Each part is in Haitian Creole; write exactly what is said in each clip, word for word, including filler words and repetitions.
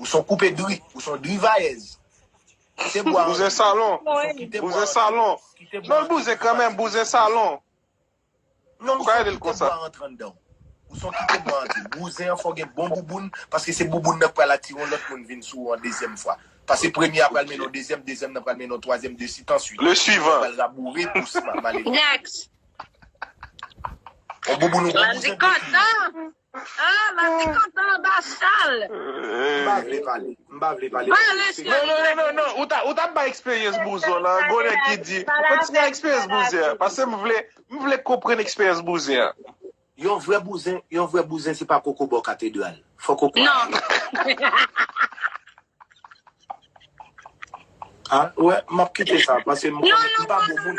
Ou se yon koupe dri. Ou se yon drivayèz. Kite bwa antre. Bouzen salon. Ou se yon kite bwa antre. Kite bwa antre. Non, l bouzen kanmenm, bouzen salon. Non, ou ka rele l konsa. Ou se yon kite bwa antre. Bouzen an fò gen bon bouboun, paske se bouboun nan k pral atire yon lòt moun vin sou ou an dezyèm fwa. Paske premye a pral mennen yon dezyèm, dezyèm nan pral mennen yon twazyèm, de suite en suite. Le suivant. Pral raboure pou sa, malere. Next. Yon bouboun, yon bon bouzen. Kontan. Ah, la te kontan anba chal. M pa vle pale. M pa vle pale. Pale, Cheri. Non, non, non, non, non. Ou ta, ou ta bay eksperyans bouzen la. Gon nèg ki di, kontinye eksperyans bouzen an. Paske m vle, m vle konprann eksperyans bouzen an. Yon vrè bouzen, yon vrè bouzen, se pa koko bò katedral. Fò koko a. Non. Ah, wè, m ap kite sa, paske m konnen m pa bon moun. M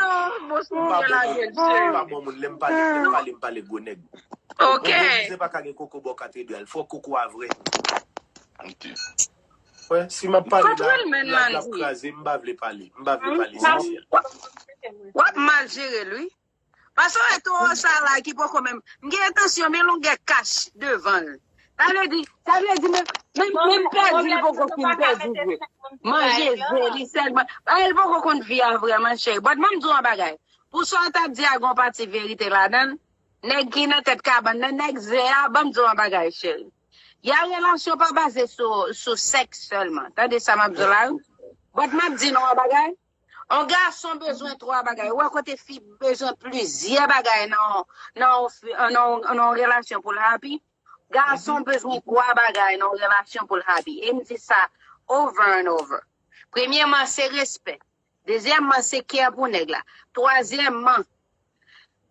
pa bon moun, m pa bon moun. Lè m pale, lè m pale, m pale gwo nèg. Ok. Yon bon bouzen pa ka gen koko bò katedral. Fò koko a vrè. Ok. Wè, si m ap pale la, la, l ap kraze, m pa vle pale. M pa vle pale, sensè. W ap mal jere l, wi. Paske w wè towo sa la ki poko menm. M gen entansyon, men longè kach devan l. Sa vle di, sa vle di, men, men, men pèdi l poko fin pèdi vre. Manje ze li sèlman. Bagay li poko konn vi a vrèman, cheri. But ban m di w yon bagay. Pou sa w t ap di a, gon pati verite ladan l. Nèg ki nan tèt kabann nan, nèg ze a, ban m di w yon bagay, cheri. Y a relasyon pa baze sou, sou sèks sèlman. Tande sa m ap di w la, wi. But m ap di nou yon bagay. Yon gason bezwen twa bagay. Ou wè kote fi bezwen plizyè bagay nan, nan, nan, nan yon relasyon pou l happy. Gason bezwen twa bagay nan yon relasyon pou l happy. E m di sa over and over. Premyèman, se respè. Dezyèmman, se kè pou nèg la. Twazyèmman,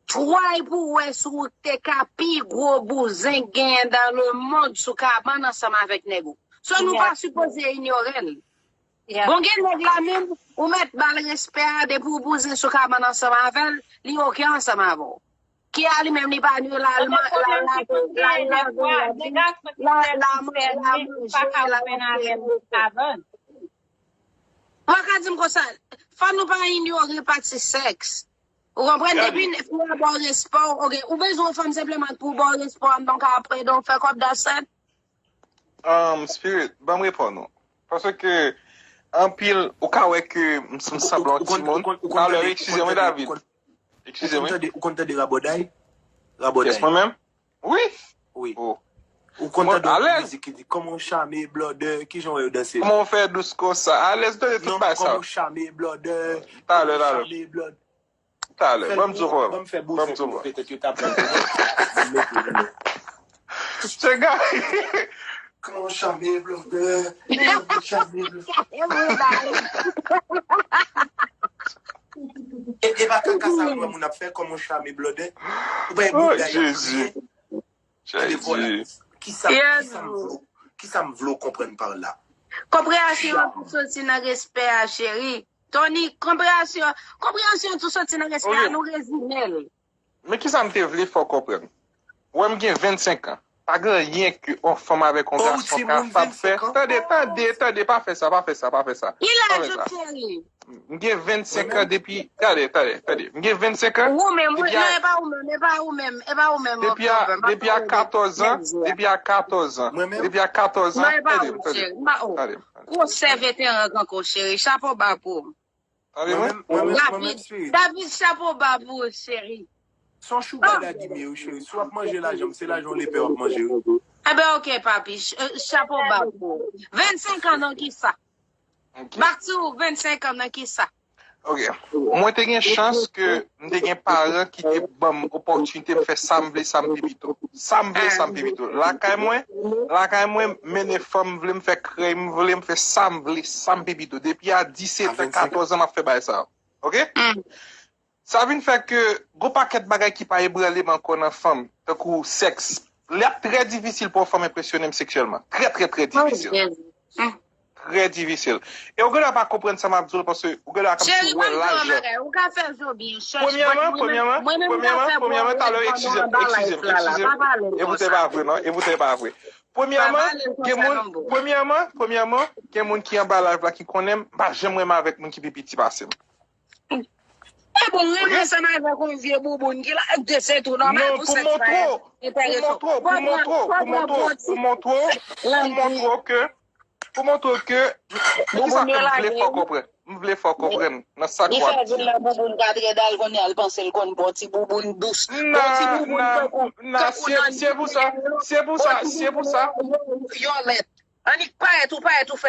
try pou wè si w te ka pi gwo bouzen genyen dans le monde sou kabann ansanm avèk nèg ou. So, nou pa sipoze inyore l. Bon, gen nèg la menm, ou mèt ba l respè a, depi w bouzen sou kabann ansanm avè l, li oke ansanm avè w. Kè a li menm, li pa nou, l al manje, l al lave, l al lave, l al manje, l al manje. Ou pa ka di m konsa, fò nou pa inyore pati sèks. Ou konprann? Depi fi a ba w respè w, oke, ou bezwen yon fanm senpleman pou ba w respè w, donk apre, donk fè kòb, that's it. Um, Spirit, ban m reponn ou. Paske, anpil, ou ka wè ke m, m sanble yon timoun. Talè, eskize m, wi, David. Eskize m, wi. Ou konn tande, ou konn tande rabòday? Rabòday. Yes, mwen menm? Wi. Wi. Ou konn tande yon mizik ki di, "Kòman w chame, blòdè, kijan w wè yo danse?" Kòman w fè dous konsa? Alèz, tande tout bagay sa. "Kòman w chame, blòdè, kòman w chame, blòdè." Talè, ban m di w. Ban m fè bouzen pou nou, petèt yo ta pral vini. Chega. Kòman w chame, blòdè? Kòman w chame, blòdè? E, e pa kaka sa granmoun ap fè, kòman w chame, blòdè? Ou pa e bout gay ap kriye? Tande vòlè. Kisa, kisa m vle, kisa m vle w konprann pa la? Konpreyasyon an tou soti nan respè a, cheri. Tony, konpreyasyon, konpreyasyon an tou soti nan respè a, nou rezime l. Men kisa m te vle fè w konprann? Wè m gen vennsenk an. Pa gen anyen ke yon fanm avèk yon gason kapab fè. Tande, tande, tande, pa fè sa, pa fè sa, pa fè sa. Ki laj ou, cheri? M gen vennsenk an depi, tande, tande, tande. M gen vennsenk an. Ou menm, wi, non, e pa ou menm, e pa ou menm, e pa ou menm, depi a katòz an, depi a katòz an, depi a katòz an, tande, tande, tande. Gwosè veteran kanko, cheri, chapo ba pou ou. Tande mwen? David, David, chapo ba pou ou, cheri. Se yon sugar daddy m ye, wi, cheri. Si w ap manje lajan m, se lajan w lepè w ap manje, wi. Enben, oke, papi, chapo ba pou ou. Vennsenk an nan kisa? Back to vennsenk an nan kisa? Ok. Mwen te gen chans ke m te gen paran ki te ban m opòtinite m fè sa m vle, sa m pi pito. Sa m vle, sa m pi pito. Lakay mwen, lakay mwen, m mennen fanm m vle, m fè krèy m vle, m fè sa m vle, sa m pi pito. Depi a disèt an, katòz an, m ap fè bagay sa yo. Ok? Sa vin fè ke gon pakèt bagay ki pa ebranle m ankò nan fanm, tankou sèks. Li ap trè difisil pou yon fanm enpresyone m seksyèlman. Trè, trè, trè difisil. Trè difisil. E ou genlè pa konprann sa m ap di w, paske ou genlè ap di w wè laj. Ou ka fè zo byen chèch. Premyèman, premyèman, premyèman, premyèman, talè, eskize m, eskize m, eskize m. E poutèt pa vre, non, e poutèt pa vre. Premyèman, gen moun, premyèman, premyèman, gen moun ki anba live la ki konnen m, m pa janm renmen avèk moun ki pi piti pase m. E bon, renmen ansanm avèk yon vye bouboun ki la, de se tou nòmal pou sèks pa enterese w. Pou montre w, pou montre w, pou montre w, pou montre w, pou montre w ke, pou montre w ke, men kisa ke m vle fè w konprann? M vle fè w konprann nan sa k ap di. Li fè vin nan bouboun katrè dal kounye a, l panse l konn bon ti bouboun dous. Bon ti bouboun tankou, tankou nan se pou sa, se pou sa, se pou sa. Yolèt. Annik parèt ou parèt ou fè.